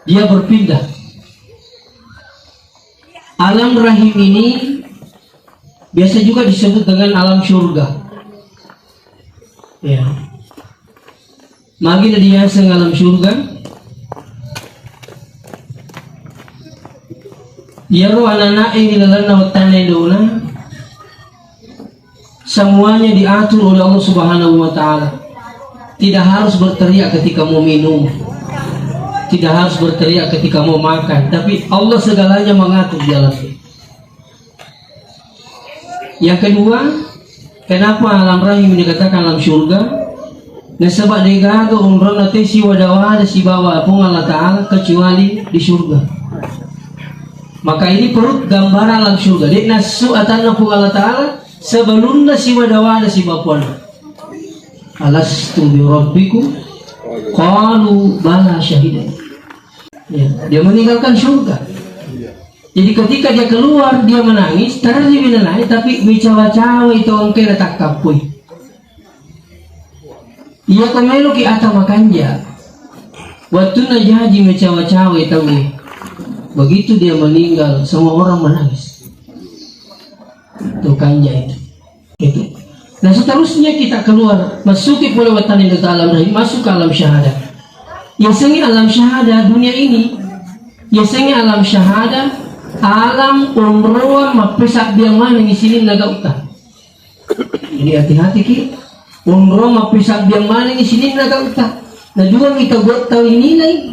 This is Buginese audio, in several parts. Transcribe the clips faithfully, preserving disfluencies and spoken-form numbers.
Dia berpindah. Alam rahim ini biasa juga disebut dengan alam surga. Ya. Magi na diaseng alam surga? Iyaro anana'e ri lalenna wettanna indona, semuanya diatur oleh Allah Subhanahu wa Ta'ala. Tidak harus berteriak ketika mau minum, tidak harus berteriak ketika mau makan, tapi Allah segalanya mengatur di alam itu. Yang kedua, kenapa alam rahim dikatakan alam surga? Nasaba degaga onronna te siwada-wada sibawa Puang Allah Ta'ala kecuali di surga. Maka ini perut gambaran alam surga. Dek nasu atanna Puang Allah Ta'ala sebelumna siwada-wada sibawa Puang. Alastu bi rabbikum? Qalu bala syahidna. Ya, dia meninggalkan surga. Jadi ketika dia keluar, dia menangis, terjadi menangis, tapi mencawa-cawa itu engkai na takkappoi. Iya ko meloki ata makanja. Waktu na jaji mencawa-cawa itu, begitu dia meninggal, semua orang menangis. Itu kanja itu. Itu. Nah, seterusnya kita keluar, masuki pole wettanna indota alam rahim, masuk ke alam syahadah. Yasengnge alam syahadah dunia ini, yasengnge alam syahadah alam onroang mappesabbiang manengngi sininna gau'ta. Jadi hati-hati ki, onroang mappesabbiang manengngi sininna gau'ta. Najuang ita buat tau ininai.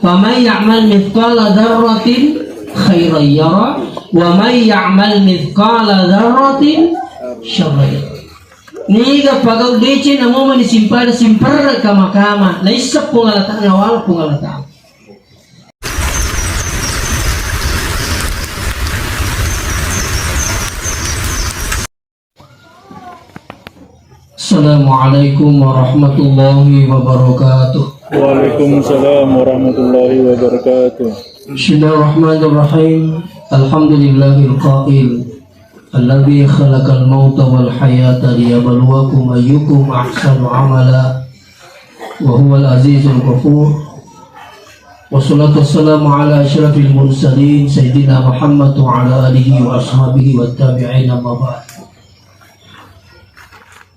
Faman ya'mal mithqala dzarratin khairan yara, wa man ya'mal mithqala dzarratin syarran yara. Niga pagau deceng namo mani simpada simperre kama-kama, naisseng Puang Allah Ta'ala, nawala Puang Allah Ta'ala. Assalamualaikum warahmatullahi wabarakatuh. Waalaikumsalam warahmatullahi wabarakatuh. Bismillahirrahmanirrahim. Alhamdulillahil qail, alladzi khalaqal mauta wal hayata liyabluwakum ayyukum ahsanu amala, wa huwal azizul ghafur. Wassalatu wassalamu ala asyrafil mursalin, Sayyidina Muhammad wa ala alihi wa ashabihi wa tabi'in, amma ba'd.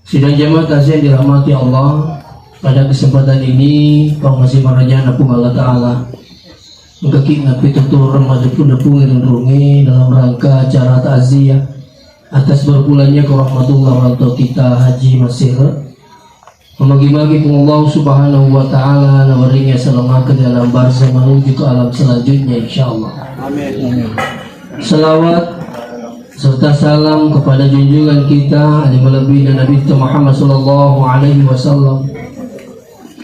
Sidang jamaah takziah yang dirahmati Allah, pada kesempatan ini, pamasi marajana Puang Allah Ta'ala, engkaki napitutureng maddepu-depu ngiring rungi dalam rangka acara takziah atas berpulangnya ke rahmatullah orang tua kita Haji Masir. Memagi-magi Puang Allah Subhanahu wa Ta'ala nawaringi asalamaka dalam barzah menuju ke alam selanjutnya, insyaallah. Amin. Salawat serta salam kepada junjungan kita, Nabi Nabi Nabi Muhammad sallallahu alaihi wasallam.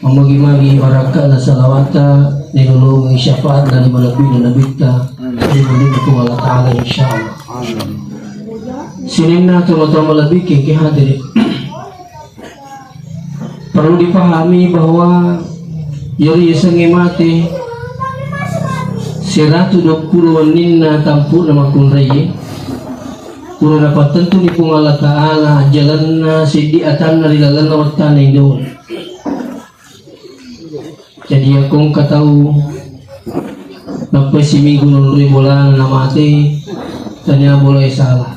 Memagi-magi barakatna salawata, nilolongi syafaat dari Nabi Nabi Nabi Nabi Muhammad, Allah Ta'ala, insyaallah. Sininna tomatoa malebbi keke hadirin. Perlu dipahami bahwa iyaro yasengnge mate, siratu duappulo wenninna tampu'na makkunraie, pura napattentuni Puang Allah Ta'ala ajjalenna seddi atanna ri lalenna wettanna indona. Jadi, yakko engka tau nappai siminggu nonroi bolana namate, tania bolae salah.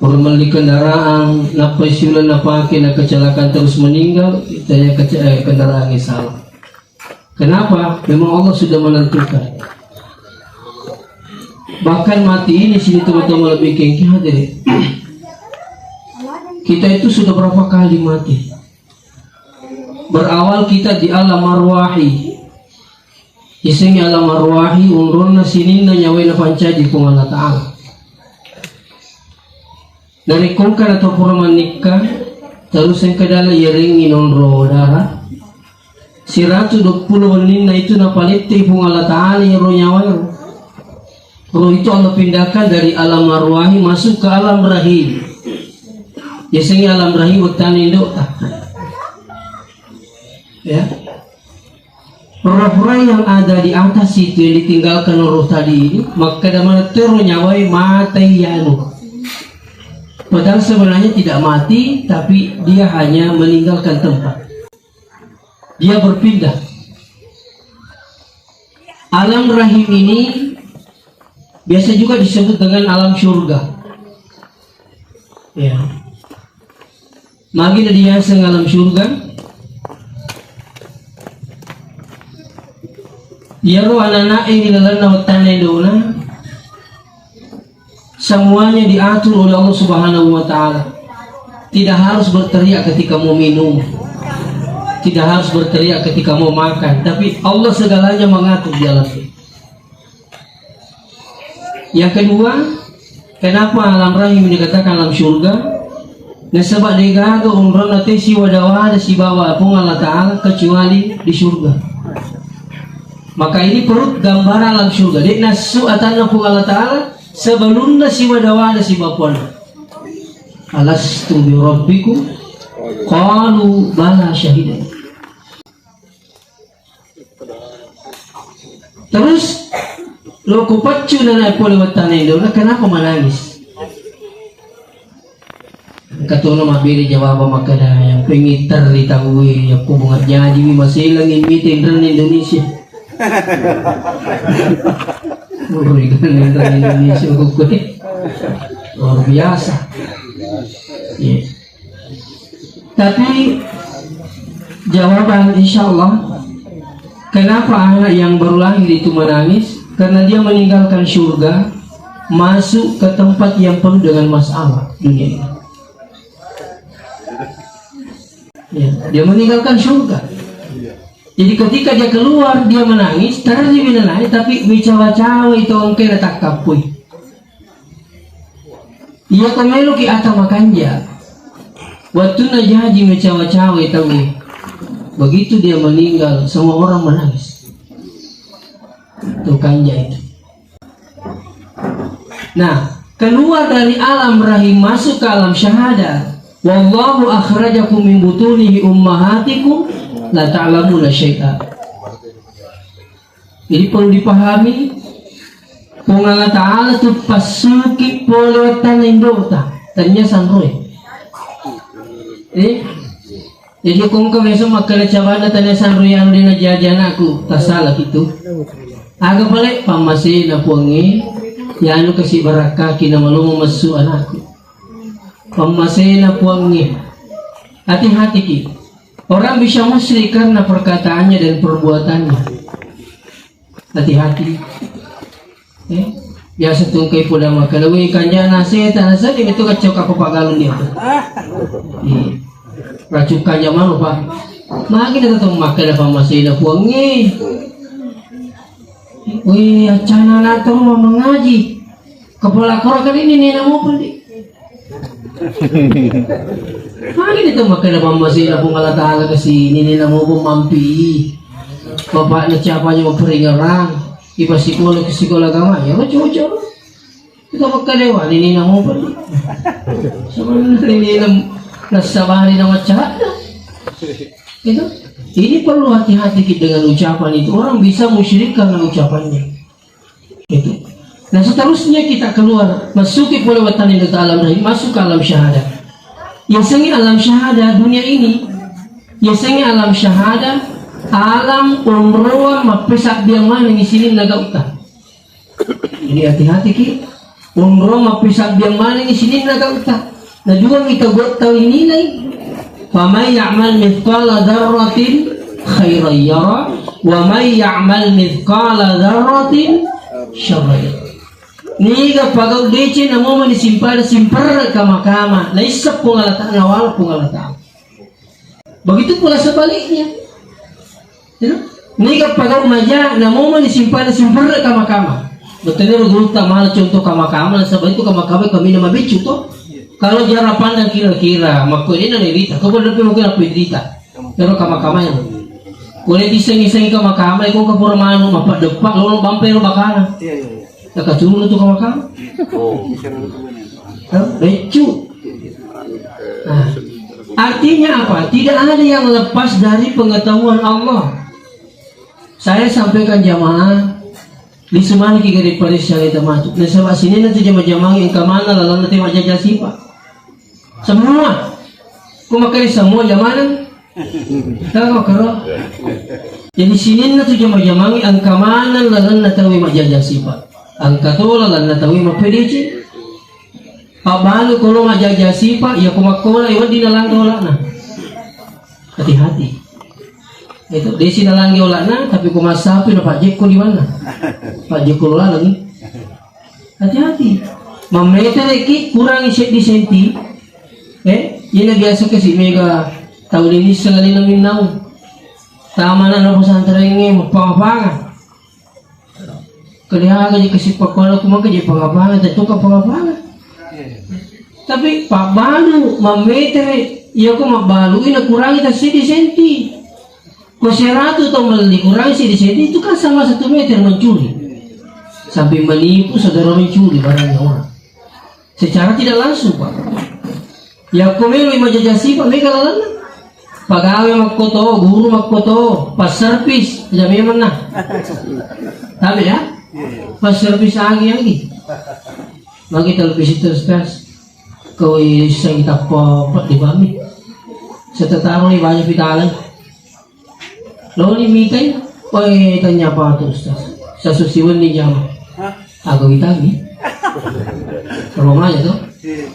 Pura melli kendaraan, nappai siuleng napake, na kecelakaan terus meninggal, tania kece-, eh, kendaraangnge salah. Kenapa? Memang Allah sudah menentukan. Bahkan mati ini, sini teman-teman lebih kengki hadirin. Kita itu sudah berapa kali mati? Berawal kita di alam arwahi. Yasengnge alam arwahi, onronna sininna nyawae napancaji Puang Allah Ta'ala. Narekko engka na tau pura mannikka, terus engka dalle iyarengngi nonro dara, siratu duappulo wenninna itu napalettei Puang Allah Ta'ala iyaro nyawaero. Roh itu Allah pindahkan dari alam arwahi masuk ke alam rahim. Yasengnge alam rahim wettanna indo'ta. Ya. Roh-roh yang ada di atas itu yang ditinggalkan roh tadi ini, makkeda maneng tero nyawae matei anu. Padahal sebenarnya tidak mati, tapi dia hanya meninggalkan tempat. Dia berpindah. Alam rahim ini biasa juga disebut dengan alam surga. Ya. Magi na diaseng alam surga? Iyaro anak-anak ini lalanna wettanna indona, semuanya diatur oleh Allah Subhanahu wa Ta'ala. Tidak harus berteriak ketika mau minum, tidak harus berteriak ketika mau makan, tapi Allah segalanya mengatur di alam ini. Yang kedua, kenapa alam rahim dikatakan alam surga? Nasaba degaga onronna te siwada-wada sibawa Puang Allah Ta'ala kecuali di surga. Maka ini perut gambaran alam surga. Dek nassu atanna Puang Allah Ta'ala sebelumna siwada-wada sibawa Puang. Alastu bi rabbikum? Qalu bala syahidna. Terus lo kupaccu nana pole wettanna indona, kenapa menangis? Engka tono mabbere jawab makkeda, yang pengitar di tahu ya, aku bunga jadi mi maselang ini tenren Indonesia. Ngeri kan tenren Indonesia kukue. Luar biasa. Iya. Tapi jawaban insya Allah, kenapa anak yang baru lahir itu menangis? Karena dia meninggalkan surga, masuk ke tempat yang penuh dengan masalah dunia ini. Ya, dia meninggalkan surga. Jadi ketika dia keluar, dia menangis, terjadi menangis, tapi mencawa-cawa itu engkau tak kapui. Iya, ko meloki ata makanja. Wattunna jaji mecawa-cawa tauwe. Begitu dia meninggal, semua orang menangis. Itu kanja itu. Nah, keluar dari alam rahim masuk ke alam syahadah. Wallahu akhrajakum min butunihi ummahatikum la ta'lamuna syai'a. Jadi perlu dipahami, Puang Allah Ta'ala tu passuki pole wettanna indota, tania sanroe. Eh? Jadi kongka biasa makkeda cabana tania sanroe anu dena jaji anakku, tasala itu. Aga pale pammasena Puangnge, yanu kasi barakkaki na malomo messu anakku. Pammasena Puangnge. Hati-hatiki. Orang bisa musyrik karena perkataannya dan perbuatannya. Hati-hati. Eh, biasa tungkai poda makkeda, "Weh, kanjana setan, sedih itu kacau kappa pagalun dia." Iya. Racun kanja manu, Pak. Magi kita tong makkeda pammasena Puangnge. Weh, acana na tong mengaji. Kepala korang kali ini nena mau pun di. Magi itu makkeda pammasena Puang Allah Ta'ala ke sini, nena mau pun mampi. Bapaknya siapa yang memperingerang? Ipa sekolah ke sekolah agama, ya, coba-coba. Kita makkeda wani nena mau pun. Sebenarnya nena nasabari nama cahada. Gitu. Ini perlu hati-hati kita dengan ucapan itu. Orang bisa musyrik karena ucapannya. Itu. Nah, seterusnya kita keluar, masuki pole wettanna indota alam rahim, masuk ke alam syahadah. Yasengnge alam syahadah dunia ini, yasengnge alam syahadah, alam onroang mappesabbiang manengngi sininna gau'ta. Jadi hati-hati ki, onroang mappesabbiang manengngi sininna gau'ta. Najuangngi tau gau'ta inilai. Faman ya'mal mithqala dzarratin khairan yara, wa man ya'mal mithqala dzarratin syarran yara. Niga pagau deceng namomani simpada simperre kama-kama, naisseng Puang Allah Ta'ala, nawala Puang Allah Ta'ala. Begitu pula sebaliknya. Ya. Niga pagau maja namomani simpada simperre kama-kama. Betulnya gurutta mala contoh kama-kama, nasaba itu kama-kama kami nama beccu to. Kalau jarak pandang kira-kira, makko ini nang rita, kau boleh lebih mungkin apa rita. Kalau kama-kama yang boleh diseng-iseng kama-kama, kau ke pura manu, mapak depak, lolo bampe lo bakana. Iya, iya, iya. Nakaturu tu kama-kama. Oh. Hah? Beccu. Nah, artinya apa? Tidak ada yang lepas dari pengetahuan Allah. Saya sampaikan jamaah, di semana kita dari Paris yang kita masuk. Nasaba sini nanti jamaah-jamaah yang kemana lalu nanti wajah jasipa. Semua. Ku makanya semua jamaah Tahu karo? Jadi sininna tu jama-jamangi engka maneng lalenna tauwe majjaja sipa. Engka to lalenna tauwe mappedeceng. Pabbalu kolo majjaja sipa, iya ko makkola, iya wedding nalangga ola'na. Hati-hati. Itu desi nalangga ola'na, tapi ko massapi na pajjekko di mana? Pajjekko ola'na ni. Hati-hati. Mammetereki kurangi seddi senti. Eh, iyana biasa kasi mega tau deni sengalina minnau. Tamana na pesantrengnge mapanga-panga. Kalihaga je kasi pakkola kumaka je panga-panga, tentu ka panga-panga. Tapi pabbalu mammetere, iya ko mabbalu ina kurangi ta seddi senti. Ko seratu to melli kurangi seddi senti itu kan sama satu meter mencuri. Sampai menipu saudara mencuri barangnya orang. Secara tidak langsung, Pak. Yakko melo majjaja sipa mega lalenna. Pagawe makkoto, guru makkoto, pas servis aja memang nah. Tabe ya? Pas servis agi-agi. Magi televisi terus kas. Kau iseng tappa di bami. Setetaro ni banyak pitalai. Loni mitai, "Oi, tanya apa tu Ustaz? Sasusiwenni jama." Hah? Aku itami. Romanya tu. Iya.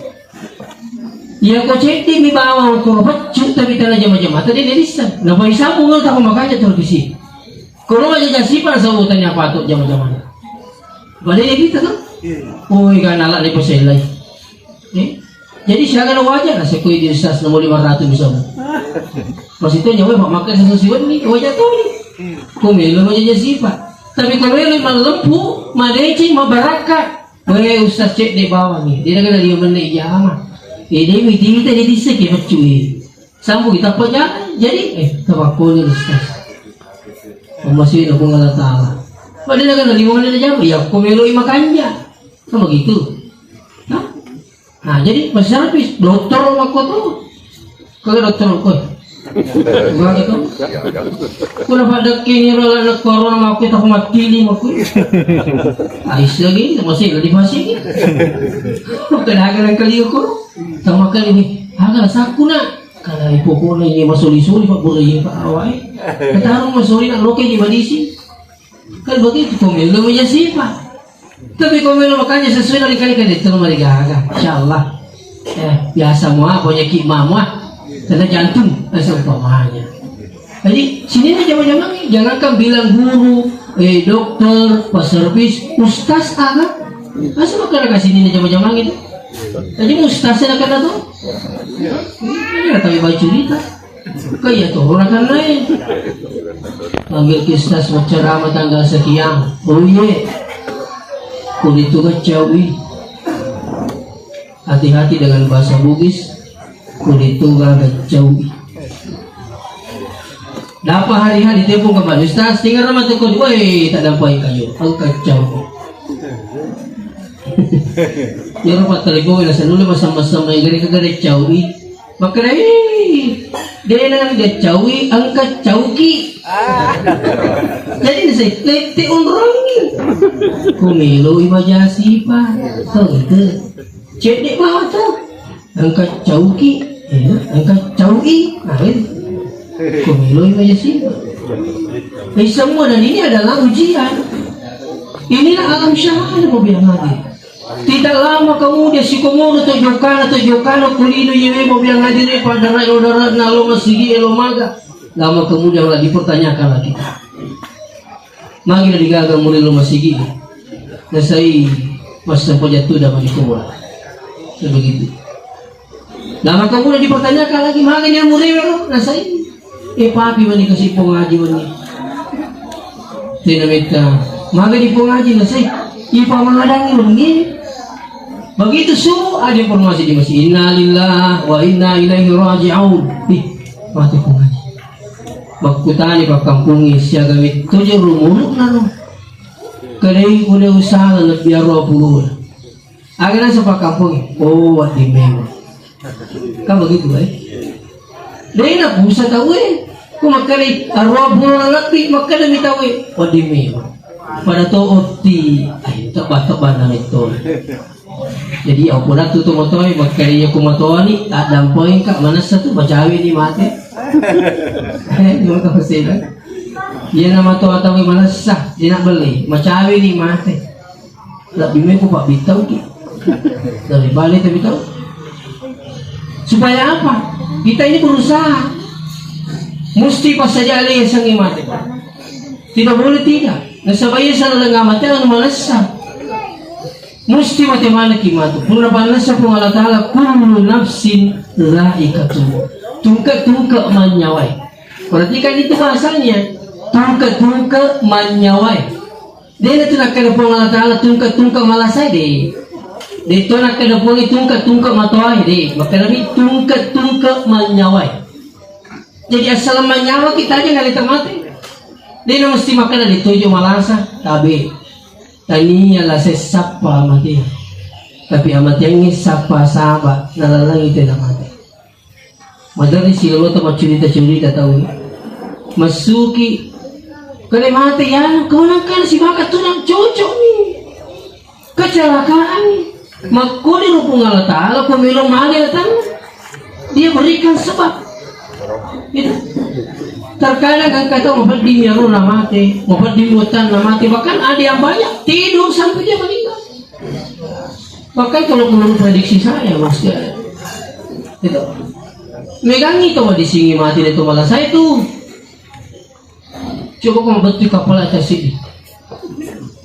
Iya ko ceddi mi bawang ko peccu tapi tana jama-jama tadi dia bisa. Napa isamu ngal tak makanya televisi. Kalau aja jasipa sabu tanya apa tu jama-jama. Balik kita tu. Iya. Oi, kan alat ni pasal lain. Eh? Jadi siaga na wajar lah sekoi di Ustaz nomor lima ratus bisa. Maksudnya nyawa Pak makan sesuatu ni wajar tu ni. Ko melo majjaja sipa. Tapi ko melo mallempu, madeceng, mabarakka. Weh Ustaz cedde bawang ni. Dia kena dia menne jama. Eh, dia miti kita dia disse ke peccu. Sambu kita apa jalan. Jadi eh tawakkol ni Ustaz. Masih ada Allah Taala. Padahal kena lima menit jam. Ya ko melo makanja. Kan begitu. Hah? Nah, jadi pas servis dokter makko tu. Kagak dokter makko. Gua gitu. Kuna pada kini rola nak corona makko tak mati ni makko. Ais lagi masih lagi masih. Bukan agak kali aku. Sama kali ni. Agak sakuna. Kalau pokoknya ini masoli-soli pak boleh ya pak awai. Kata masoli nak loke di madisi. Kan begitu ko melo majjaja sipa. Tapi ko melo makanja sesuai dari kali kan itu mari gaga. Insyaallah. Eh, biasa mua penyakit mamua. Kena jantung, eh, seumpamanya. Jadi, sini ni jama-jama ni, jangankan bilang guru, eh, dokter, pas servis, ustaz aga. Masa makan kasih ni jama-jama gitu. Jadi ustaz saya kena tu. Ini kata baca cerita. Kaya tu orang kan lain. Panggil kistas berceramah tanggal sekian. Oh iya. Kulit tu kacau ni. Hati-hati dengan bahasa Bugis. Kulit tu kacau ni. Dapat hari-hari telepon ke Pak Ustaz, tinggal rumah tu kau, woi, tak dapat kayu, kau kacau. Ya rumah telepon, rasa dulu masam-masam, yang gede-gede cau ni. Makkedai, "Dena gacaui, engka cauki." Ah. Jadi, saya tette onrongi. Ku meloi majasipa. Tau itu. Cedde bawa tu. Engka cauki. Ya, engka caui. Nah, itu. Ku meloi majasipa. Eh, semua dan ini adalah ujian. Inilah alam syahada, mau bilang lagi. Tidak lama kemudian, sikomoro to jokana, to jokana, kulino yewe mau bilang hadire, pada rai lo darat na lo masigi, lo maga. Lama kemudian lagi dipertanyakan lagi. Magi na digaga muri lo masigi. Nasai masa pajatu da mani kubur. Ya begitu. Lama kemudian dipertanyakan lagi, "Magi ni muri lo?" Nasai. Eh, papi mani kasi pongaji mani. Tena metta, "Magi di pongaji nasai?" Ipa mangadangi mani. Begitu subuh ada informasi di masjid, "Innalillahi wa inna ilaihi raji'un." Ih, mati pongaji. Makkutani pakkampungi siaga metto je rumurukna no. Kadai udah usaha lebih arwah puluh. Aga naseng pakkampungi, oh, wedding memang. Kan begitu, eh? Dena busa tau, eh. Ku makkeda, arwah bulan lebbi, makkeda mi tau, eh. Wedding memang. Pada to otti, ai, tebba-tebba na metto. Jadi, apa dattu to matoae, makkeda iya ko matoani, taddampengka, manessa tu, macaweni mate. Eh, ngono to sila. Iya na matoa tau manessa, dena belli, macaweni mate. Lebbi meko pabbittauki. Dari balik tapi tahu. Supaya apa? Kita ini berusaha. Musti passajali sangi mate, Pak. Tidak boleh tidak. Nasaba iya saleng mate anu manessa. Musti mate manekki matu. Pura pannessa Puang Allah Ta'ala, kullu nafsin dha'iqatul maut. Tungke-tungke manyawai. Perhatikan itu bahasanya. Tungke-tungke manyawai. Dena tu nakkeda Puang Allah Ta'ala tungke-tungke malasai, de. De to nakkeda Puang tungke-tungke matoai, de. Makkedami tungke-tungke manyawai. Jadi asal manyawa kita aja ngalita mate. Dena mesti makkeda de tojo malasa, tabe. Tania lase sappa mate. Tapi amateangngi sappa saba, nalalangi tena mate. Maderri silolota maccurita-curita tau. Massuki. Kale mate ya, kau nangkana si maka tunang cocok nih. Kecelakaan nih. Makkoni ro Puang Allah Ta'ala ko melo male atanna. Dia berikan sebab. Gitu. Terkadang kan kata mau pedih ya, na mate, mau pedih, buatan na mate, bahkan ada yang banyak tidur sampai dia meninggal. Bahkan kalau menurut prediksi saya, Mas, ya, itu megangi to madisingi mati itu malah saya tuh. Coba kau betul kapal atas ini.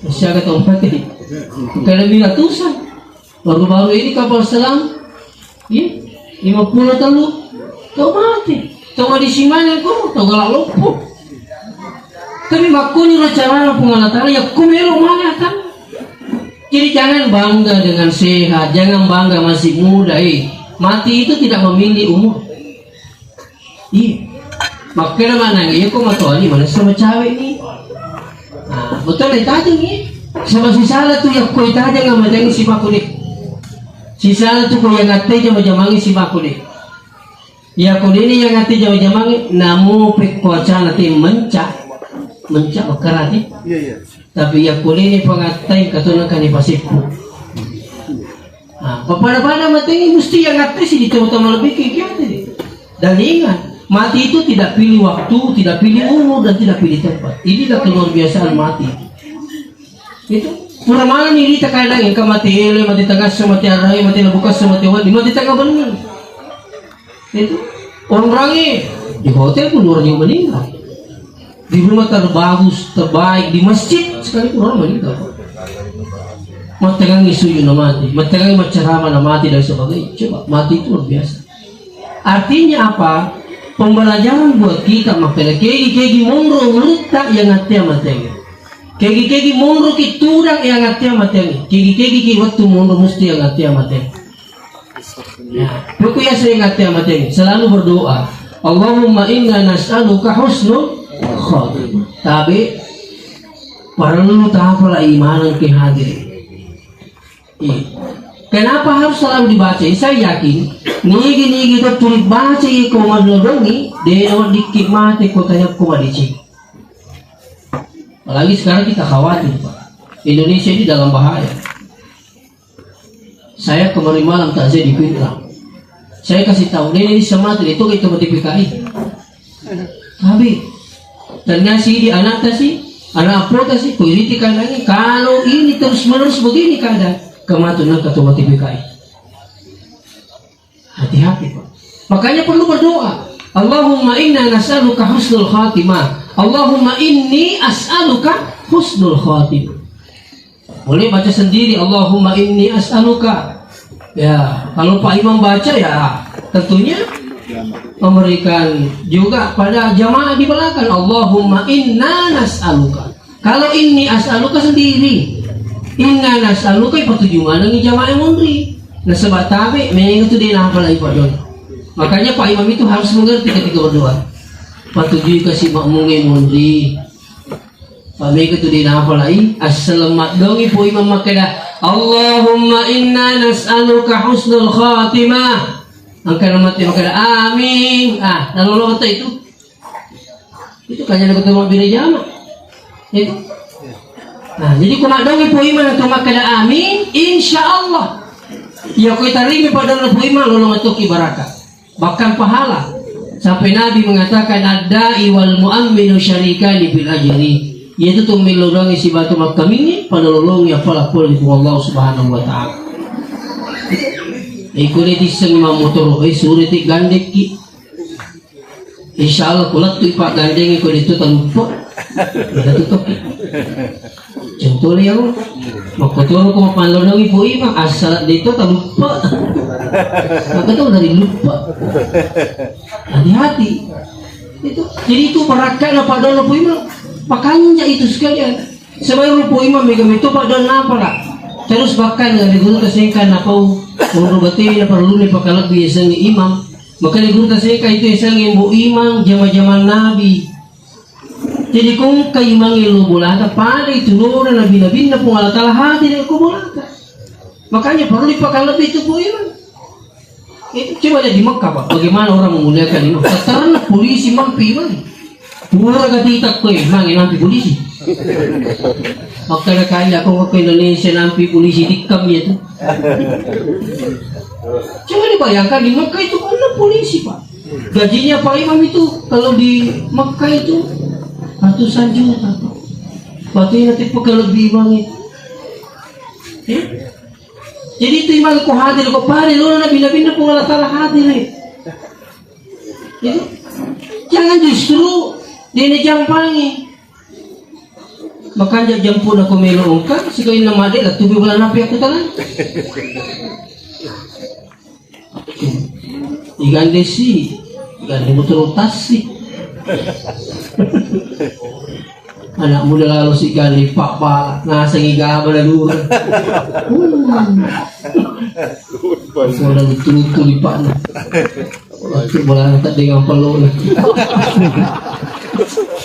Masih agak tahu mati. Karena ratusan. Baru-baru ini kapal selam, ya, lima puluh telu. Tau mati. Tau madisingi mane ko, tau galak loppo. Tapi makkoni ro carana Puang Allah Ta'ala, ya ko melo mane atanna. Jadi jangan bangga dengan sehat, jangan bangga masih muda, eh. Mati itu tidak memilih umur. Iya. Makkeda maneng, iya ko matoani manessa macawe ni. Nah, betul itajeng ni. Sama sisala tu ya ko itajeng amatengi si makkude. Sisala tu ko yang atte jama-jamangi si makkude. Ya ko ini yang atte jama-jamangi, namu pekko acana te menca. Menca bekerati. Iya, iya. Tapi yakko leni pangattai katona kani pasippu. Nah, pada-pada mati ini mesti yang atas di tahu-tahu lebih kiki. Dan ingat, mati itu tidak pilih waktu, tidak pilih umur, dan tidak pilih tempat. Inilah keluar biasaan mati. Itu pura mana nih kita kadang yang mati ele, mati tangasso, mati arai, mati labukasso, mati wadi, mati tengah bener. Itu orangnya di hotel pun orang yang meninggal. Di rumah terbagus, terbaik, di masjid sekalipun orang meninggal. Mattengangi sujud na mati, mattengangi maccarama na mati dan sebagainya. Coba, mati itu luar biasa. Artinya apa? Pembelajaran buat kita, makanya kegi-kegi monro urutta yang atia mateng. Kegi-kegi monro ki tudang yang atia mateng. Kegi-kegi ki waktu monro mesti yang atia mateng. Ya, pokoknya saya ingat ya, Mateng, selalu berdoa, "Allahumma inna nas'aluka husnul khatimah." Tapi perlu tahapala imanan ke hadir. Iya. Kenapa harus selalu dibaca? Saya yakin, nigi-nigi itu tulis baca ya, kau menodongi, dia dikit mati kau tanya kau madici. Apalagi sekarang kita khawatir, Pak. Indonesia ini dalam bahaya. Saya kemarin malam takziah di Pinrang. Saya kasih tahu, "Nenek ini sama tuh, itu, itu mati P K I." Tapi ternyata si di anak tasi, anak apa tasi, kuiriti kandangnya. Kalau ini terus menerus begini keadaan, kematu nang kata mati P K I. Hati-hati, Pak. Makanya perlu berdoa. Allahumma inna nas'aluka husnul khatimah. Allahumma inni as'aluka husnul khatimah. Boleh baca sendiri, "Allahumma inni as'aluka." Ya, kalau Pak Imam baca, ya tentunya memberikan juga pada jamaah di belakang, "Allahumma inna nas'aluka." Kalau inni as'aluka sendiri, inna nas'aluka ipatuju manengi jamaah monri. Nasaba tabe, mega tu de nahafalai padon. Makanya Pak Imam itu harus mengerti ketika berdoa. Patujui kasi makmunge monri. Pamega tu dinapalai, assaleng maddongi po imam makkeda, "Allahumma inna nas'aluka husnul khatimah." Engka na mate makkeda, "Amin." Ah, nalolo ta itu. Itu kanya na ketemu bini jama. Itu. Nah, jadi ko maddongi po imam tu makkeda, "Amin," insya Allah. Iya ko tarimi paddoanna Puang Imang, lolong tokki baraka. Bahkan pahala. Sampai Nabi mengatakan, "Ad-da'i wal mu'amminu syarikani fil ajri." Iyatu to mello doangi sibawa to makkamingngi, pada lolongi appala pole ri Puang Allah Subhanahu wa Ta'ala. Iko de tisseng mammotoro, eh, sure ti gandekki. Insya Allah, ko lettu i paggandengi ko de to taluppa. Ada tu to. Contohnya ya, makkotoro ko mapallonangi Puang Imang, asal de to taluppa. Maka to dari lupa. Hati-hati. Itu. Jadi itu barakkana paddoanna Puang Imang. Makanja itu sekalian. Sebab Puang Imang mega meto paddoanna apa lah. Terus bahkan dari guru kesengkan napau, menurut betul na perlu ni pakalebbi yasengnge imam. Maka di guru taseka itu yasengnge Mbo Imang jama-jaman Nabi. Jadi ko engka imangnge lao bolata, pada itu lona nabi-nabinna Puang Allah Ta'ala hadir ko bolata. Makanya perlu dipakalebbi itu Mbo Imang. Itu coba lihat di Mekah, Pak. Bagaimana orang memuliakan imam? Karena polisi mampi imang. Pura gati takko imang, nampi polisi. Makkeda kaya ko ke Indonesia nampi polisi tikam ya tuh. Coba dibayangkan di Mekah itu kan polisi, Pak. Gajinya Pak Imam itu kalau di Mekah itu ratusan juta, Pak. Waktu ini nanti kalau di imang itu. Eh? Jadi itu imang ko hadir, ko pada lona nabi-nabinna Puang Allah Ta'ala hadir. Itu. Jangan justru dia ini jampangi. Makanja jampu na ko melo ongka, siko inna made la tubi bola napi aku tanah. Igande si, igande motor tassi. Anak muda lalu si gande pak bala, nasengi gaba la lura. Sudah betul-betul di pak. Itu bolana tadde ngapellona.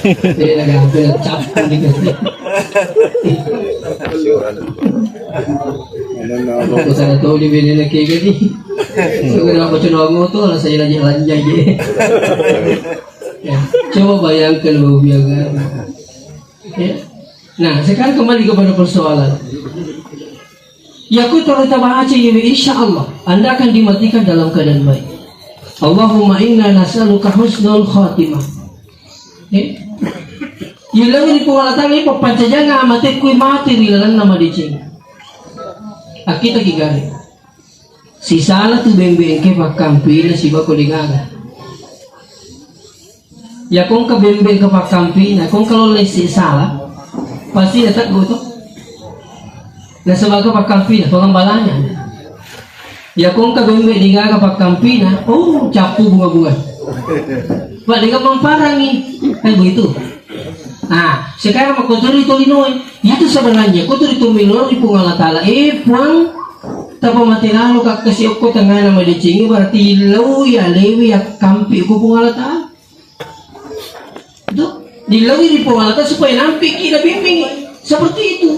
Eh, lagi hampir cappu di kasi. Aku sana tahu di bini lagi gini. Sudah apa cuma ngoto lah saya lagi lanjai je. Ya, coba bayangkan bau biaga. Ya. Nah, sekarang kembali kepada persoalan. Yako toro tabaca yewe, insya Allah Anda akan dimatikan dalam keadaan baik. Allahumma inna nas'aluka husnul khatimah. Eh? Yelawini Puang Allah Ta'ala pappancajanga amatekku mate ri lalanna madeceng. Akita kigare. Sisala tu bembe engke pakkampina sibako dengana. Ya kongka bembe ke pakkampina, kongka lo lesi sala, pasti ya tak goto. Nasaba ke pakkampina, tolong balanya. Ya kongka bembe digaga pakkampina, oh cappu bunga-bunga. Pak dengan memparangi, kan begitu. Nah, sekarang makotori tolinoe. Itu sebenarnya kotori tomilori Puang Allah Ta'ala. Eh, Puang, tapa mate lalo kakkasi okko tengana madecengi, berarti lau ya lewi ya kampi ku Puang Allah Ta'ala. Itu dilawi di Puang Allah Ta'ala supaya nampiki na bimbing. Seperti itu.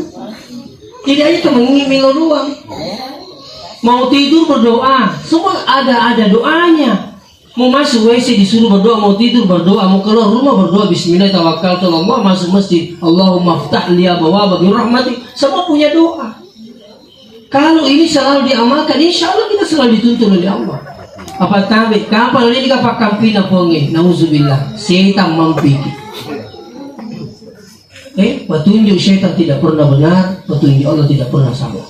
Tidak hanya temengi milo doang. Mau tidur berdoa, semua ada ada doanya. Mau masuk W C disuruh berdoa, mau tidur berdoa, mau keluar rumah berdoa, Bismillah tawakkaltu Allah, masuk masjid, Allahumma ftah li abwaba bi rahmatik, semua punya doa. Kalau ini selalu diamalkan, insya Allah kita selalu dituntun oleh Allah. Apa tabe, kapal ini kapakkampina Puangnge, nauzubillah, setan mampiki. Eh, petunjuk setan tidak pernah benar, petunjuk Allah tidak pernah salah.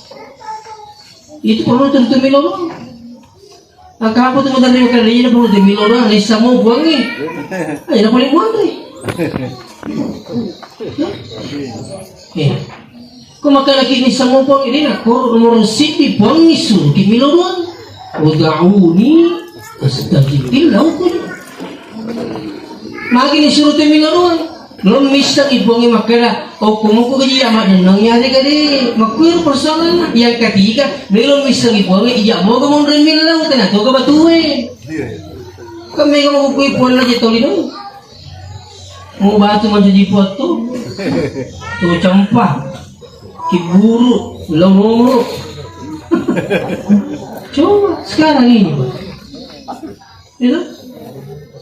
Itu perlu tentu milo doang. Engka apa tu maderri makkeda, iya, perlu temmi loro, nissamo Puangnge. Aja na paling muanre. Eh. Ko makkeda ki nissamo Puangnge, de na ko nomor siddi Puangnge suruh ki milo doang. Ud'uni astajib lakum. Magi ni suruh temmi loro. Lo missengi Puangnge makkeda, okko muko gaji ya maddennong ya de gade. Makkuero persoalanna. Yang ketiga, melo missengi Puangnge ija moga monro millau tena toga batue. Kan mega mako kui Puanna je tolino. Mau batu mancaji puat tu. Tu campa. Kiburu, lomoro. Coba sekarang ini, Pak. Itu.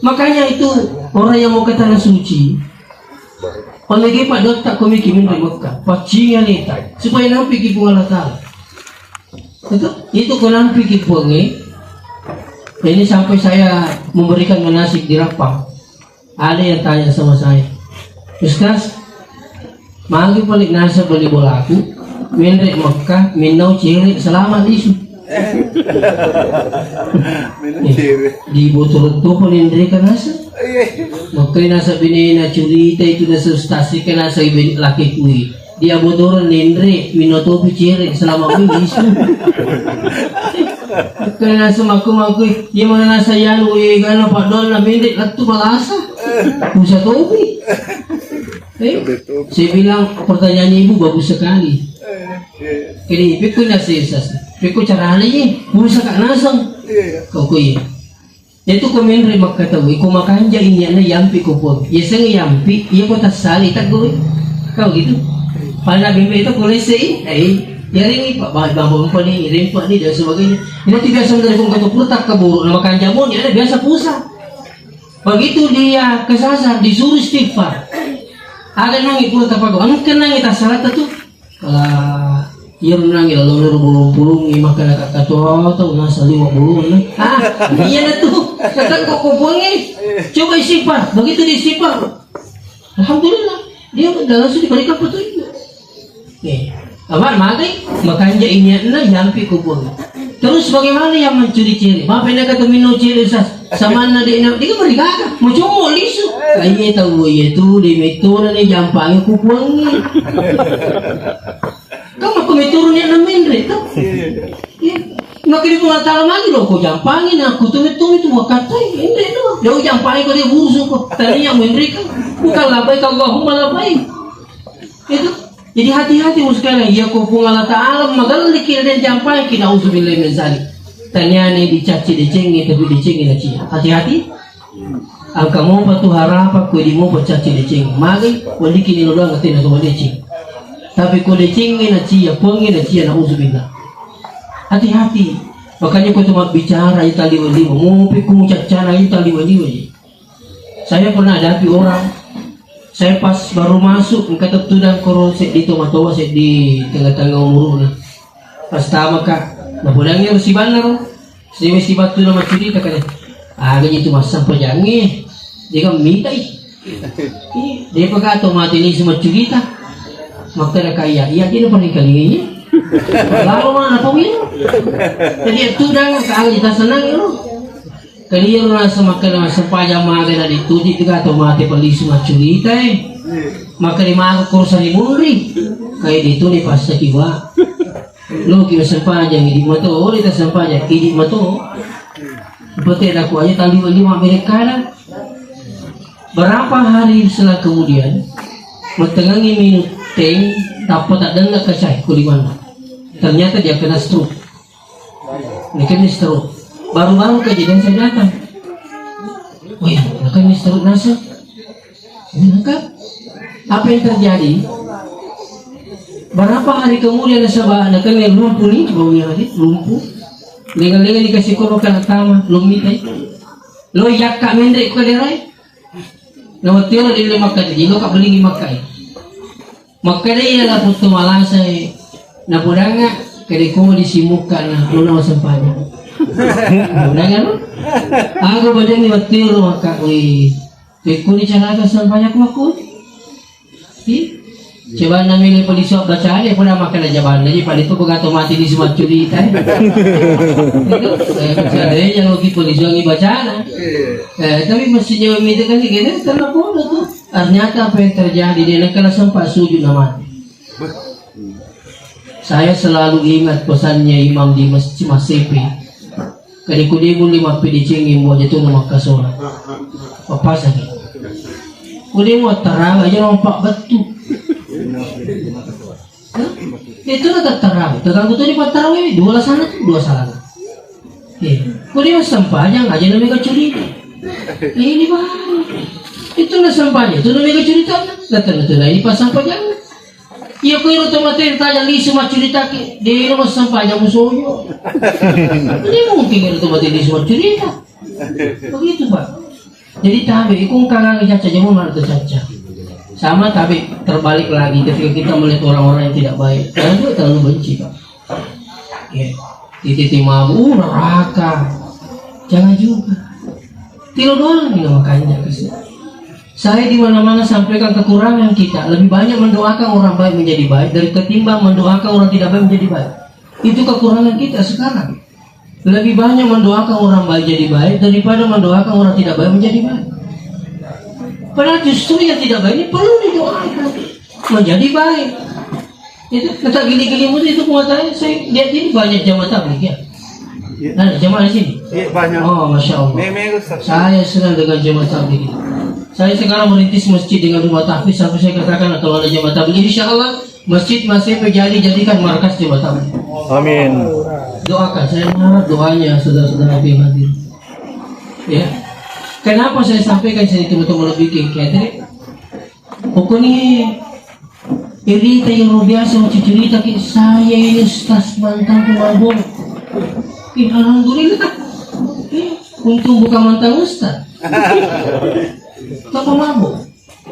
Makanya itu orang yang mau ke tanah suci, pamege paddotta ko miki menre Mekka, paccingi aleta, supaya nampiki Puang Allah Ta'ala. Itu, itu ko nampiki Puangnge. Ini sampai saya memberikan manasik di Rappang. Ada yang tanya sama saya, "Ustaz, magi pale nasa beli bolaku, menre Mekka, minnau cere selama lisu." Minnau cere. Di botol tu pun enre kan nasa. Iya. Makanya nasa binena curita itu nasa ustaz kan nasa ibe laki kui. Dia botoran nenre, minotopi cere selama minggu isu. Kena semaku-maku, dia mana nasa yanu, eh, gana padol na mende lettu balasa. Usa topi. Eh, saya bilang pertanyaannya ibu bagus sekali. Jadi, pikku nasa sas. Pikku caranya, usa kak nasang. Kau kau iya. Itu ko menre Mekka tau, iko makanja ini ana yampi ko Puang. Yaseng yampi, iya ko tassali taggo. Kau gitu. Pada bembe itu ko lese i, eh, yaring i, Pak, ba-, ba-, bampa ni, rempa ni, dan sebagainya. Ini tu biasa dari kong kata purta kaburu, nama kanja mo ni, ada biasa pusa. Begitu dia kesasar, disuruh istighfar. Ada nangi purta pago, anu kenangi tassala tu. Kala iyaro nangi lalona ro bolong-bolongngi makkeda kakkatuo tau nasa liwa bolonna. Ah, iyana tu. Kata kok ko Puangnge. Coba istighfar. Begitu diistighfar, alhamdulillah. Dia langsung diberikan petunjuk. Nih, apa magai? Makanja inianna yampi ko Puang. Terus bagaimana yang mencuri ciri? Maaf, ini kata minum ciri, Ustaz. Samanna de na, de meri gaga, mau cuma lisu. Kayaknya tahu ya tu, de metona ne jampangi ku Puangnge. Kan aku metona ne na menre tu. Iya. Maka di Puang Taala magi lo, ko jampangi na, aku tu metona tu, wakatai, menre tu. Dia jampangi ko dia urusu ko. Tadi yang menre kan, bukan labbaik Allahumma labbaik. Itu. Jadi hati-hati mu sekalian, iya ko Puang Allah Taala magelliki dan jampangi, nauzubillah min zalik. Taniane dicaci decengi, tapi decengi na cia. Hati-hati. Angka mopa tu harapa, ko di mopa caci decengi. Magi, waliki ni lodang, atina tu deceng. Tapi ko decengi na cia, Puangnge na cia, nauzubillah. Hati-hati. Makanya ko tu mabbicara, ita liwa-liwa. Mopi ku mucaccana, ita liwa-liwa. Saya pernah hadapi orang, saya pas baru masuk, engka tettudang koro seddi tomatoa, seddi tengah-tengah umurna. Pas tama ka, napodangi ro sibanna ro, siwe sibattu na maccurita kale. Aga itu massampajangnge, dia kan mitai. Ih, dia paka to mati ni semacurita. Makkeda kaya, iya dia paling kali ini. Lalu mana pawin? Jadi tudang ka aga ita senang lo. Kaliya rasa makkeda massempajang maga na dituji tu gato mate pellisu maccurita e. Makkeda maga kursa ni munri. Kaya ditu ni passa kiwa. Lo ki massempajang idi mato, ori ta sempajang idi mato. Pete da ku aja tali wali ma merekana. Berapa hari setelah kemudian, mattengangi minum teh, tappa tak dengar ke saya kuliman. Ternyata dia kena stroke. Ini kan stroke. Baru-baru kejadian saya datang. Wih, ini kan stroke nasa. Ini kan apa yang terjadi? Berapa hari kemudian nasaba, nah kan yang lumpuh nih, baunya tadi lumpuh. Lengan-lengan dikasih korok kena tama, lumita. Lo yakka mendek ko derai. Nawattiro dille makka, jadi lo kabbelingi makka. Makkeda iya la puttu malasa e, napodanga kede ko di simukka na luna masempajang. Podanga no? Aku badangi wattiro makka, wih, pekkuni carata sempajang makku. Ih, coba na mele palisu bacane, pura makkeda jabanna, jadi pada itu begato mati di semacurita. Itu, eh, jadi yang lagi palisu lagi bacana. Eh, tapi mesti jawab itu kan gini, karena bodoh tuh. Ternyata apa yang terjadi, dia nakala sempat sujud na mati. Saya selalu ingat pesannya imam di masjid Masepe. Kade ku de mulle mappedecengi mua jatuna makkasola. Papasani. Ku de mua tarawe aja nampak betul. Itu na tattarawe. Terganggu tu di pattarawe, dua lasana tu, dua salana. Eh, ko dia sempajang aja na mega curita. Ini baru. Itu na sempajang, itu na mega curita. Na tentu na ini pas sempajang. Iya ko iro to mate tajang lisu maccurita ke, dia iro sempajang musoyo. Ini mungkin iro to mate lisu maccurita. Begitu, Pak. Jadi tabe, ikung karang caca jamu mana tu caca. Sama tabe terbalik lagi ketika kita melihat orang-orang yang tidak baik. Jangan juga terlalu benci, Pak. Ya. Titi mabu, uh, neraka. Jangan juga. Tilo doang ini makanya kasih. Saya di mana-mana sampaikan kekurangan kita. Lebih banyak mendoakan orang baik menjadi baik dari ketimbang mendoakan orang tidak baik menjadi baik. Itu kekurangan kita sekarang. Lebih banyak mendoakan orang baik jadi baik daripada mendoakan orang tidak baik menjadi baik. Padahal justru yang tidak baik ini perlu didoakan menjadi baik. Itu kata gili-gili muda itu pengetahuan saya lihat ini banyak jamaah tabligh ya. Iya. Nah, jamaah di sini. Iya, banyak. Oh, masya Allah. Memang, Ustaz. Saya senang dengan jamaah tabligh ini. Saya sekarang merintis masjid dengan rumah tahfiz sampai saya katakan kalau ada jamaah tabligh, insya Allah masjid masih menjadi jadikan markas jamaah tabligh. Amin. Doakan, saya mengharap doanya saudara-saudara yang hadir. Ya. Kenapa saya sampaikan saya itu betul lebih kayak Pokoknya cerita yang luar biasa, mau cerita ke saya ini Ustaz mantan pemabuk. Ih, alhamdulillah. Ih, untung bukan mantan Ustaz. Tak pemabuk.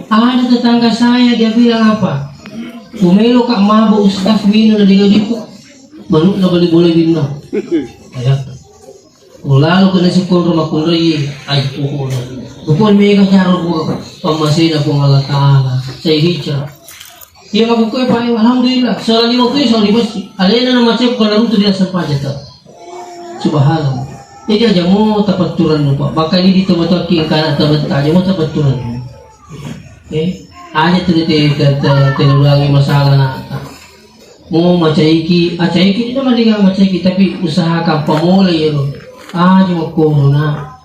Ada tetangga saya, dia bilang apa? Kumelo kak mabuk Ustaz, minum dari gadiku. Manuk na beli boleh bintang. Ya. Ulalo kena sikoro makkunrai, ai pokokna. Pokokna mega caro buka pammasena Puang Allah Ta'ala. Saya hijrah. Iya, makkukkue, Pak, alhamdulillah. Sholat lima waktu, sholat di masjid. Alena na macet, bukan runtuh di asam pajak, tak. Subhanallah. Jadi aja mau tapatturan, Pak. Bahkan ini di tempat wakil, karena tempat aja mau tapatturan. Eh, aja tuh te, te, te, telulangi masalah na. Mo macaiki, acaiki, tidak malinga macaiki, tapi usahakan pamole ya lo. Aja makkono na.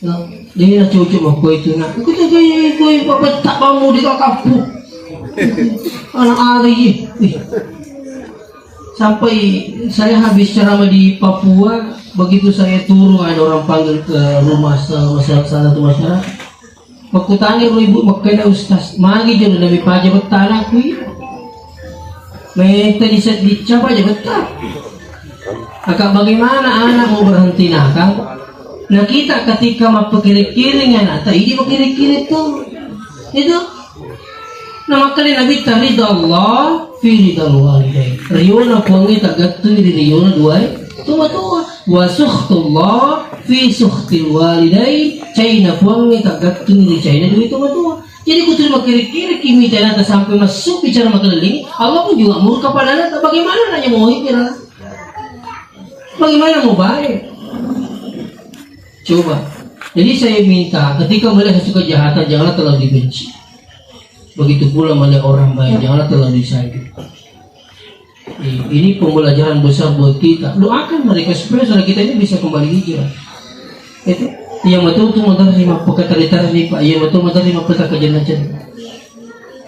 No, dia na cucu makko itu na. Aku tuh kayak itu, apa tak kamu di kakakku. Anak ada ye. Ih. Sampai saya habis ceramah di Papua, begitu saya turun ada orang panggil ke rumah salah salah satu masyarakat. Makkutani ro ibu, makkeda Ustaz, magi jolo nabi paja bettana kui. Metta diseddicca paja betta. Maka bagaimana anak mau berhenti nakal? Nah, kita ketika mappekiring-kiring anakta, idi makiring-kiring tuh. Itu. Nah, makanya Nabi ta ridha Allah fi ridha walidain. Riona Puangnge taggattung ri riona duae. Tua-tua. Wa sukhtullah fi sukhtil walidain, caina Puangnge taggattung ri caina dui tomatoa. Jadi kutu makkiri-kiri kimi tenata sampai masuk bicara makelilling, Allah pun juga murka pada anak. Bagaimana anaknya mau hijrah? Bagaimana mau baik? Coba. Jadi saya minta ketika melihat satu kejahatan janganlah terlalu dibenci. Begitu pula melihat orang baik janganlah terlalu disayang. Ini pembelajaran besar buat kita. Doakan mereka supaya saudara kita ini bisa kembali hijrah. Itu yang betul tuh menerima pekatari-tari, Pak. Yang betul menerima peta kejenacan.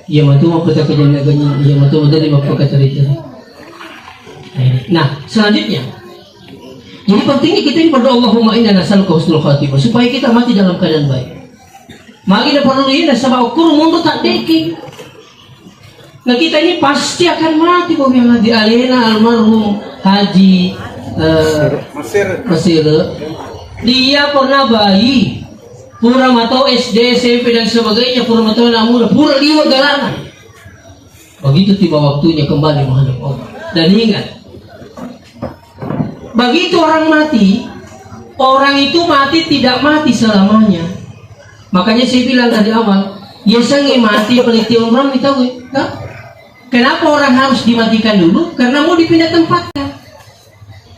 Yang betul peta kejenacan. Yang betul menerima pekatari-tari. Nah, selanjutnya. Jadi pentingnya kita ini berdoa Allahumma inna nas'aluka husnul khatimah supaya kita mati dalam keadaan baik. Magi na perlu ini nasaba ukur mundu tak deki. Nah, kita ini pasti akan mati, Bobi, yang di alena almarhum Haji, eh, Mesir. Mesir. Dia pernah bayi, pura matau S D, S M P dan sebagainya, pura matau anak muda, pura liwa galana. Begitu tiba waktunya kembali menghadap Allah. Dan ingat, begitu orang mati, orang itu mati tidak mati selamanya. Makanya saya bilang dari awal, ya sange mati peliti orang itu, kan? Kenapa orang harus dimatikan dulu? Karena mau dipindah tempatkan.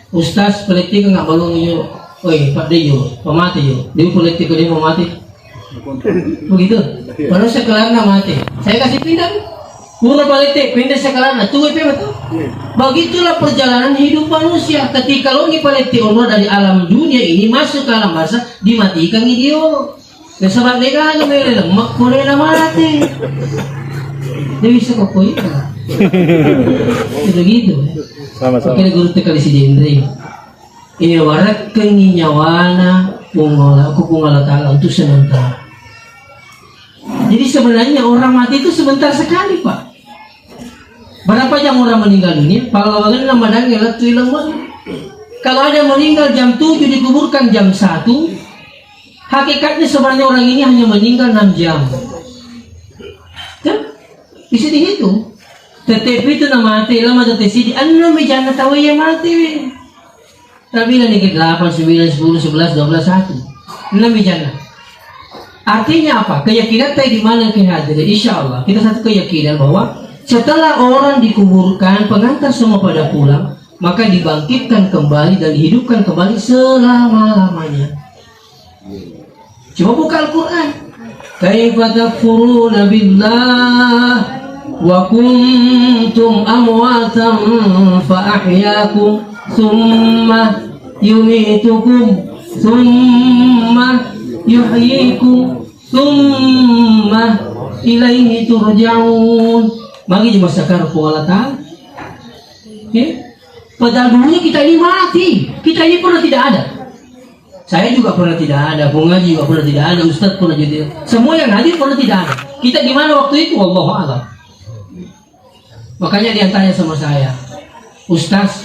Ustaz, politik nggak balong yo. Oi, Pak Dejo, pemati yo. Dia politik dia mau mati. Begitu. Baru sekelarna mati. Saya kasih pindah. Pura politik, pindah sekelarna. Tuh, itu betul. Begitulah perjalanan hidup manusia. Ketika lo ngi politik umur dari alam dunia ini masuk ke alam barzah, dimatikan dia. Nasaba de gaga mele lemma ko de namate. De bisa ko koi. Begitu. Sama-sama. Oke, guru tekali si Jendri. Iya, warakkengi nyawana Puang Allah, ku Puang Allah Ta'ala untuk sementara. Jadi sebenarnya orang mati itu sebentar sekali, Pak. Berapa jam orang meninggal dunia? Pallawangenna madangnge lettu ileng. Kalau ada yang meninggal jam tujuh dikuburkan jam satu, hakikatnya sebenarnya orang ini hanya meninggal enam jam. Kan? Bisa dihitung. Tetapi itu nama mati lama tetapi di enam jam tahu ya mati. Tabilang dikit, delapan, sembilan, sepuluh, sebelas, dua belas, satu. Enam mi jannah. Artinya apa? Keyakinan tadi di mana ke hadirin? Insya Allah, kita satu keyakinan bahwa setelah orang dikuburkan, pengantar semua pada pulang, maka dibangkitkan kembali dan dihidupkan kembali selama-lamanya. Coba buka Al-Quran. Kaifa takfuruna billah wa kuntum amwatan fa ahyakum thumma yumitukum thumma yuhyikum thumma ilaihi turja'un. Magi cuma sakar Puang Allah Ta'ala. Ya? Padahal dulunya kita ini mati. Kita ini pernah tidak ada. Saya juga pernah tidak ada, Bung Haji juga pernah tidak ada, Ustadz pernah juga tidak. Semua yang hadir pernah tidak ada. Kita di mana waktu itu? Wallahu a'lam. Makanya dia tanya sama saya, "Ustaz,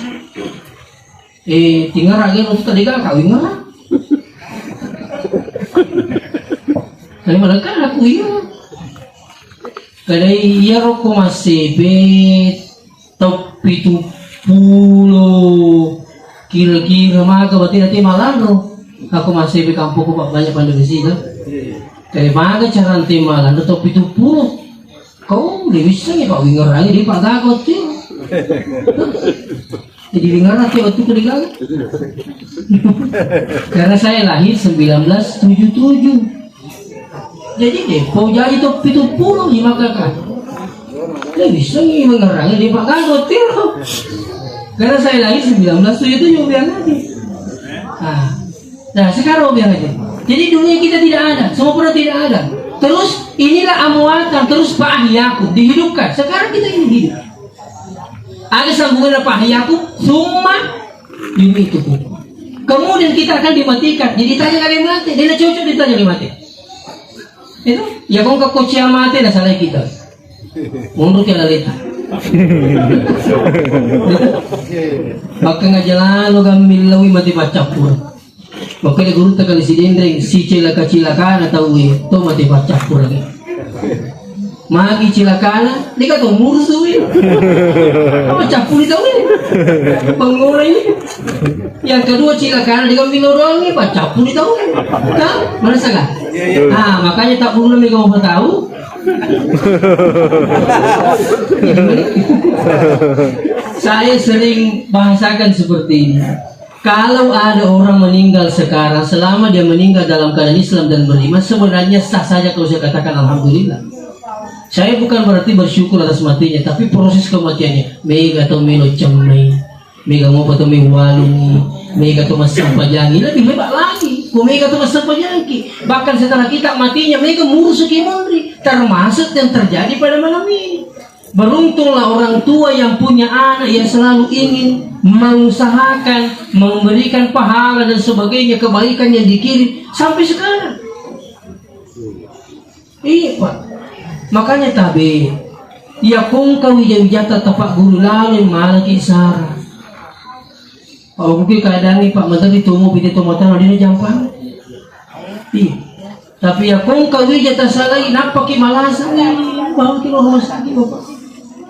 eh, tinggal lagi untuk tadi kan kawin nggak?" Tadi malah kan aku iya. Kada iya rokok masih bet. Tau pitu pulo kira-kira maka berarti nanti malanro. Aku masih di kampungku, Pak, banyak pandai besi kan. Kayak mana cara nanti malanro tau pitu pulo. Kau udah bisa ya, Pak, wingerangi di Pak Gagot tuh. Jadi wingeran tuh waktu itu di Gagot. Karena saya lahir sembilan belas tujuh tujuh. Jadi deh, kau jadi tuh pitu pulo lima kakak. Dia bisa nih mengerang di Pak Gatot, tiro. Karena saya lahir sembilan belas tujuh tujuh, biar nanti. Nah, nah, sekarang biar aja. Jadi dunia kita tidak ada, semua pernah tidak ada. Terus inilah amwatan, terus fa ahyakum, dihidupkan. Sekarang kita ini hidup. Ada sambungan apa ahyakum? Summa yumitukum. Kemudian kita akan dimatikan. Jadi ditanya kalian mati, dia cocok ditanya kalian mati. Itu, ya kong kekucian mati lah salah kita. Mundur ke lalita. Maka ngajalan lo gambil lawi mati baca pun. Makanya guru tak kali si dendreng, si cilaka-cilakana tau e, to mate paccappureng. Magi cilakana, deka to mursu e. Apa cappuri tau e? Panggola ini. Yang kedua cilakana, deka milo doang e, paccappuri tau e. Kan? Merasa kan? Ah, makanya tak perlu mega mau tahu. Saya sering bahasakan seperti ini. Kalau ada orang meninggal sekarang, selama dia meninggal dalam keadaan Islam dan beriman, sebenarnya sah saja kalau saya katakan alhamdulillah. Saya bukan berarti bersyukur atas matinya, tapi proses kematiannya. Mega to melo cemmai, mega mopa to melo walungi, mega to massampajangi, lebih hebat lagi. Ko mega to massampajangi, bahkan setelah kita matinya, mega murusuki munri, termasuk yang terjadi pada malam ini. Beruntunglah orang tua yang punya anak yang selalu ingin mengusahakan, memberikan pahala dan sebagainya, kebaikan yang dikirim sampai sekarang. Iya, Pak. Makanya tabe, iya kongka wija-wijata tapak guru lalu malaki sara. Au kuki keadaanna, Pak, materi tomo pite tomatana dina jampang. Iya. Tapi ya kongka wija tasalai, nappaki malasa, "Ih, bawaki lo rumah sakit, Bapak.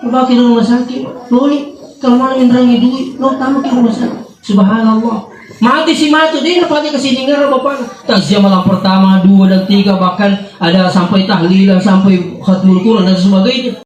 Bawaki lo rumah sakit, Pak. Loni, kalau mana minrangi duit, lo tamaki rumah sakit." Subhanallah. Mati si matu, dia pake kesini ngara bapakna. Takziah malam pertama, dua, dan tiga, bahkan ada sampai tahlilan, sampai khatmul Quran, dan sebagainya.